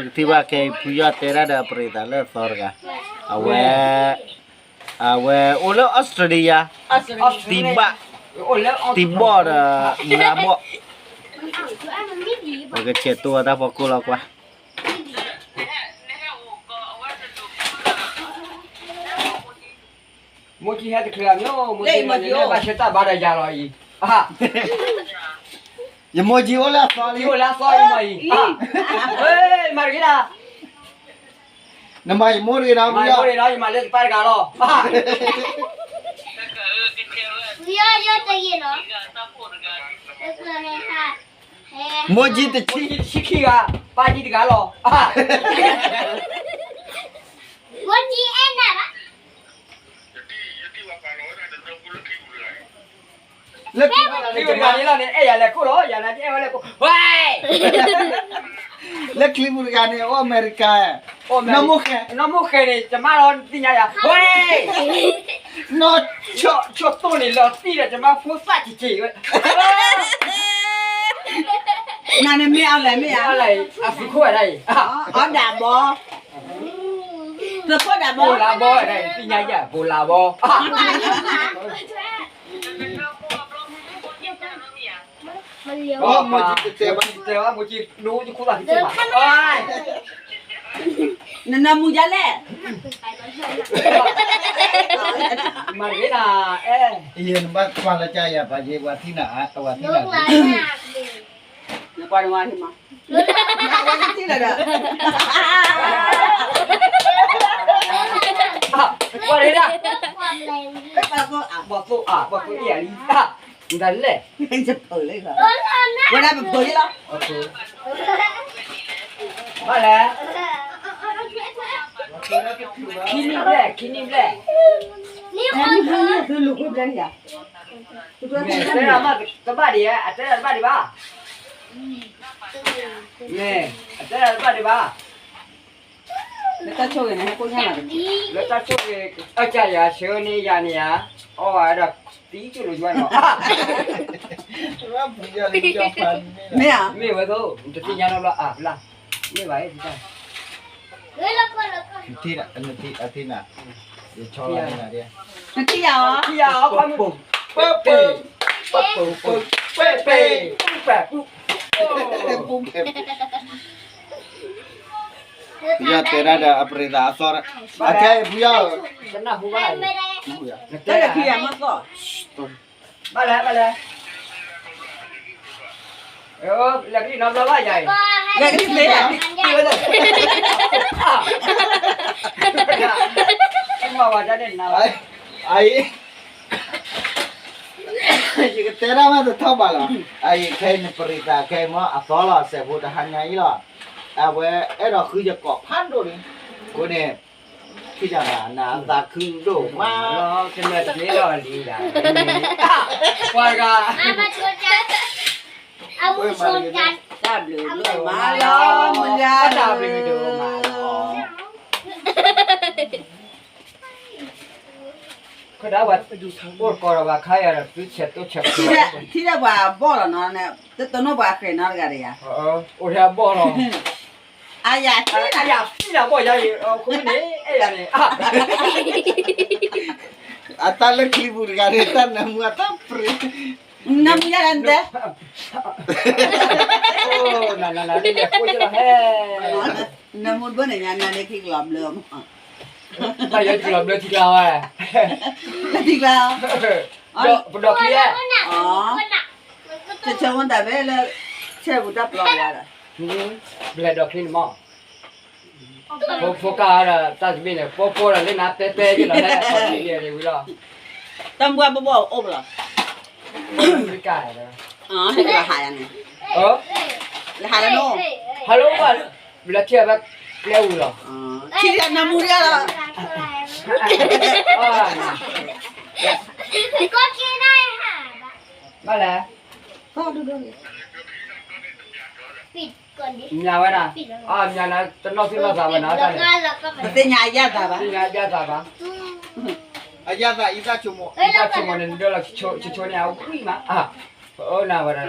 ထံၣ်ဘၣ်ခဲအံၤ ဖုယီၢ်တဲဒၣ်ဒီးပရံးသးလၢအသီတဂၤ, အဝဲ, အဝဲအိၣ်လၢအီစထြ့လယါ, တံဘၣ်, တံဘီၣ်ဒီးမုၢ်အါဘီၣ်, ပကဆဲးတိၢ်အတၢ်ဖီခိၣ်လီၤကွၢ်. မိၢ်ကံဟဲတချုးအမ့ၢ်, မိၢ်ကံမၤန့ၣ် ဘၣ်ဆၢတၢ်ဘါဒီးယၤလီၤအံၤ, ယမိၢ်ကံအိၣ်လၢအသီလံ, အိၣ်လၢအသီအံၤမ့ၢ်အံၤ, မၤတဂ့ၤဒၣ်, နမၤယမိၢ်တဂ့ၤနီၤ, မၤယမိၢ်တဂ့ၤနီၤ, ယမၤလၢယပၢ်တဂၤလီၤ. မိၢ်ကံတဆံ, မိၢ်ကံတဆံခံဂၤ, ပၢ်ကံတဂၤလီၤ. မိၢ်ကံအဲၣ်နၤဘၣ်. လၢခံပူၤတဂၤန့ၣ် လီၤန့ၣ် အဲၣ်ယၤလဲၤခိၣ်လီၤ, ယၤန့ၣ် အဲၣ်ဝဲလဲၤခိၣ်, ဝဲ, လၢခံပူၤတဂၤန့ၣ် အိၣ်အမဲရကၤ, နီၢ်မိၢ်ဃဲ, နီၢ်မိၢ်ဃဲန့ၣ် ယမါလီၤသ့ၣ်ညါယၤ, ဝဲ, နီၢ်ဆိၣ်တိၢ်န့ၣ် လီၤသံဒီး ယမါဖိသၣ်က့ၤက့ၤဝဲ. နၤန့ၣ်မ့ၢ်အီၤလဲၣ်, မ့ၢ်အီၤလဲၣ်, အသုးခိၣ်ဝဲဒၣ်အံၤ, အီၣ်ဒၣ်ဘီ, သုးခိၣ်ဒၣ်ဘီ, ဘိလါဘီဝဲဒၣ်အံၤ, သ့ၣ်ညါယၤ ဘိလါဘီ. မိၢ်ကံတတဲဘၣ်, မိၢ်ကံတဲဘၣ်, မိၢ်ကံဒိယခိၣ်သးက့ၤဘၣ်, နနၢမူဒါလဲၣ်, မၤတဂ့ၤနၤ, အဲ, ယနဘၣ်ကွၢ်လၢကယၤ ပှၤယဲ ပှၤထံၣ်နၤ, ပှၤထံၣ်နၤ, နကွၢ်နဝၤန့ၣ်မး, နဝၤထံၣ်နၤဒီး, ကွၢ်န့ၣ်ဒၣ်, ပှၤသိၣ်အါ, ပှၤသိၣ်အါလံ, နတၢ်လဲၣ်, ယဖုးလံ, ဝဲဒၣ်ပဖုးလံလီၤ. ဘၣ်လဲၣ်, ခံနံၣ်ဘျဲၣ်, ခံနံၣ်ဘျဲၣ်, သုလူၤခိၣ်ဘျဲၣ်န့ၣ်ယၤ, မ့ၢ်တဲဒၣ်တဘၣ်ဒံး, အတဲဒၣ်တဘၣ်ဒံးဘၣ်, မ့ၢ်, အတဲဒၣ်တဘၣ်ဒံးဘၣ်. လၢတၢ်ဆိၣ်ဂ့ၤန့ၣ် ဟဲကိၣ်ညါလီၤ, လၢတၢ်ဆိၣ်ဂ့ၤ, အကယၤဆှၢန့ၢ်ယၤန့ၣ်ဧါ, အီၣ်ဝဲဒီး, သံကၠိၣ်လိာ်ယွၤနီၤ, မ့ၢ်ဧါ, မ့ၢ်ဝဲသိး နတသ့ၣ်ညါနီတဘျီအါဘျါ, မ့ၢ်ဘၣ်, နထံၣ်နၤ, ယဆီလီၤနၤ, နထံၣ်ယၤဧါ, ထံၣ်ယၤဧါ, ပပူၤ, ပပူၤ, ပပူၤ, ပပူၤ, ပပူၤ. ဖုယီၢ်တဲဒၣ်ဒီးအပရံးသးအသီ, အခဲအံၤဖုယီၢ်, နတၢ်လဲၤခံဂၤမ့ၢ်သီ, ဘၣ်လဲၣ်, ဘၣ်လဲၣ်, လဲၤကလံၣ်နီတဘျီဘၣ်ယၤအံၤ, လဲၤကလံၣ်သ့, မၤဝဲဒၣ်န့ၣ်နၤ, အအံၤ ယကတဲဒၣ်မးတထီၣ်ဘၣ်လီၤ, အအံၤခဲအံၤနပရံးသးခဲအံၤမ့ၢ်အသီလီၤ စဲးဖိတဟါညါအံၤလီၤ, အဝဲအဲၣ်ဒိးဃုယကိးဖးဒိၣ်လံ, အဃိန့ၣ်, ထံၣ်ယၤနၤသးခုဒိၣ်မး, ကမဲာ်တက့ၢ်လီၤလံ, ပှၤတဂၤ, တၢ်ဘျုးဒိၣ်မးလီၤ, တၢ်ဘျုးဒိၣ်မးလီၤ. ခဒၣ်ဝဲ, အိၣ်ကီးဒီးဝဲခါယၤဒီး သုဆဲးတိၢ်ဆဲး, ထံၣ်ဒီးပှၤဘီၣ်လီၤနီၤ, တတိၢ်နီၣ်ပှၤဃဲၤနီတဂၤဒီးယၤ, အိၣ်ထဲအဘီၣ်လီၤ, အယၤ, အယၤသံလၢဘီၣ်ယၤ, အဃိန့ၣ် အဲၣ်ယၤန့ၣ်, အတၢ်လၢချံပူၤတဂၤန့ၣ် တၢ်နၢမူအတၢ်ပြံ, နၢမူယၤလၢနတဲ နနနနလၢယၤကိၣ်ယလီၤဟဲ, နၢမူတဘၣ်န့ၣ် ညါနၤန့ၣ်ထံကလီၤဘျၢမး, ဘၣ်ယၤထံကလီၤဘျၢထံကျါဝဲ, ထံကျါ, ပဒိးချံ, ဆၢဆၢမ့ၢ်တၢ်ဖဲလၢ, ဆဲပူၤတၢ်ပျီဝဲဒီး, ဘျဲၣ်ဒိးချံန့ၣ်မး, ဖိဖိကၢ်ဒီးတၢ်တဘ့ၣ်န့ၣ် ပီပီဒီးလၢနၤတဲတဲယလီၤဟဲ, ဝံၤလီၤ, တၢ်မူအဘီၣ်ဘီၣ်အိၣ်ပလီၤ, ဟဲကလီၤဟးယၤန့ၣ်, လၢဟးလၢနအိၣ်, ဟဲလၢအိၣ်ဘၣ်, ဘျဲၣ်ထံၣ်ဘၣ်ကျဲဝံၤလီၤ, ထံၣ်နၢမူလီၤ, ဘၣ်လဲၣ်, မၤဝဲဒၣ်, မၤနၤတနီၣ်သ့ၣ်နီၣ်သးဝဲနၤတၢ်န့ၣ်, ပသ့ၣ်ညါအယၣ်သးဘၣ်, သ့ၣ်ညါအယၣ်သးဘၣ်, အယၣ်သးအံသၣ်ဆိကမိၣ်, အံသၣ်ဆိကမိၣ်န့ၣ် နဒၢလီၤဆိဆိန့ၣ် အဝံၣ်မး, ပအၢနၤဝဲဒၣ်,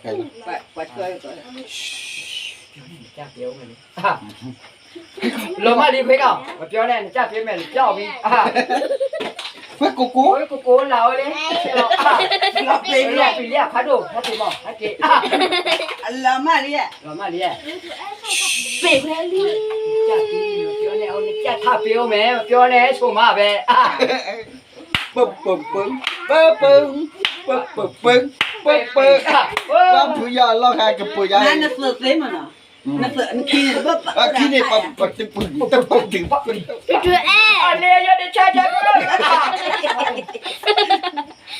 ပှၤဆှၢ လီၤမၢ်လံ ဖဲကီၢ် ပပြောနဲ့ နကြပ်ပေးမယ် နကြောက်ပြီ ဖဲကိုကို ကိုကိုလာဝဲလေ လီၤပ့ၤလံ လီၤပ့ၤလံ ဖးဒိၣ် ဖးဒိၣ်မး ဟဲက့ၤ လီၤမၢ်လံ လီၤမၢ်လံ ပ့ၤဖဲလံ ကြပ်ပေး ပြောနဲ့ နကြပ်ထပ်ပေးဦးမယ် ပြောနဲ့ ဆိမးပဲ ပပပပပပပပပ ပှၤဖုယီၤအလီၢ်ခါကပူၤယါ နသုသ့မနီၤ နသုခံန့ၣ် ပပတပတပတပ တူတူအဲ အလဲယဒီးချာချာ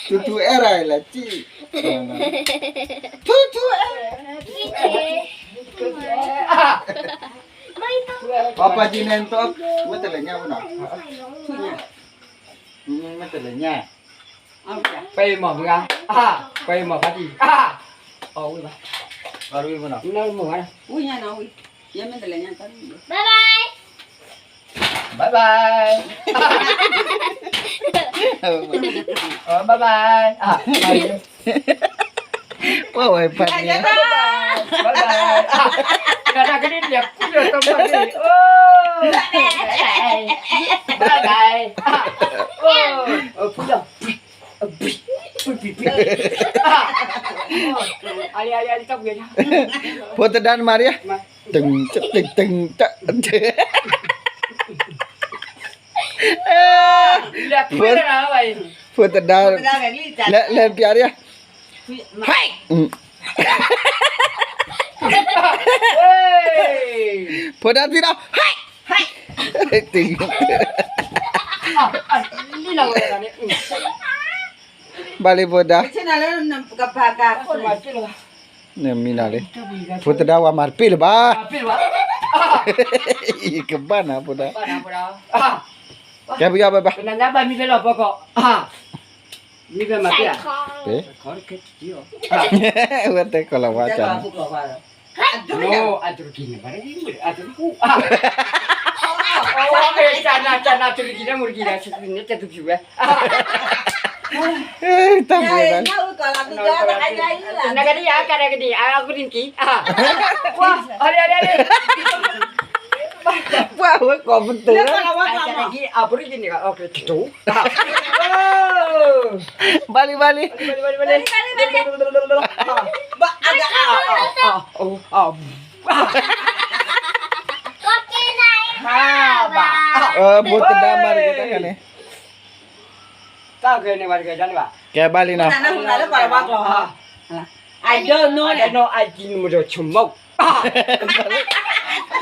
တူတူအဲရလဲၤစံ တူတူအဲ ပပကံန့ၣ်တ မ့ၢ်တလဲၤညါဝဲနီၤ မ့ၢ်တလဲၤညါ ပှၤအံၤမၤမုၢ်ဂၤ အါ ပှၤအံၤမၤဖါတံၢ် အါ အီၣ်ဝံၤဘၣ် အီၣ်ဝံၤမနီၤ ဝံၤညါနီၤဝံၤ ယမ့ၢ်တလဲၤညါတၢ် bye bye bye bye အီ bye bye အါ ပှၤဝဲဖးန့ၣ် bye bye အါ ကနၣ်ကနံၣ်တလဲၤကူၣ်လၢတၢ်မၤန့ၣ် bye bye အါ အိၣ် ဖုလီၤ ဖိတဒါနမၤရံ တတတတ ဖိတဒါ လဲၤပျးရံ ဟဲ ဖိဒါသံဒီး ဟဲ့ ဟဲ့ တယုၢ် ဘၣ်လံဖိဒါ နမံနၤလံ ဖိသဒါဝၤမၤတပ့ၢ်လၢၤဘၣ် ယကဘၣ်နၤဖိဒါ ကဲပယီၤဘၣ်ဘၣ် မံဖဲလီၤဖီကီး မံဖဲမၤပ့ၢ်ဧါ ဝဲတဲကီၢ်လီၤဝါကၢ် အတူရကီန့ၣ် ဘၣ်အတူရကီ တနၤတနၤတူရကီန့ၣ် မူရကီန့ၣ် တသူဖြူဝဲ တၢ်မူရကီ နကဒံအကဒကဒံ အကဒံကံ ပှၤ အရရရ ပှၤဝဲကိးပသူ အပရကန့ၣ် အကတတူ ဘၣ်လံ ဘၣ်လံ ဘၣ်လံ ဘၣ်လံ ဘၣ်လံ ဘၣ် ဖိသဒါမၤတဂ့ၤတၢ်ခါန့ၣ် ကဲဘၣ်လံနီၤ I don't know န့ၣ် I don't know ဆိကမိၣ် ပှၤ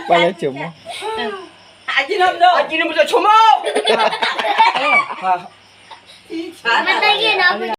လၢဆိကမိၣ် I don't know ဆိကမိၣ် မတဂ့ၤနီၤ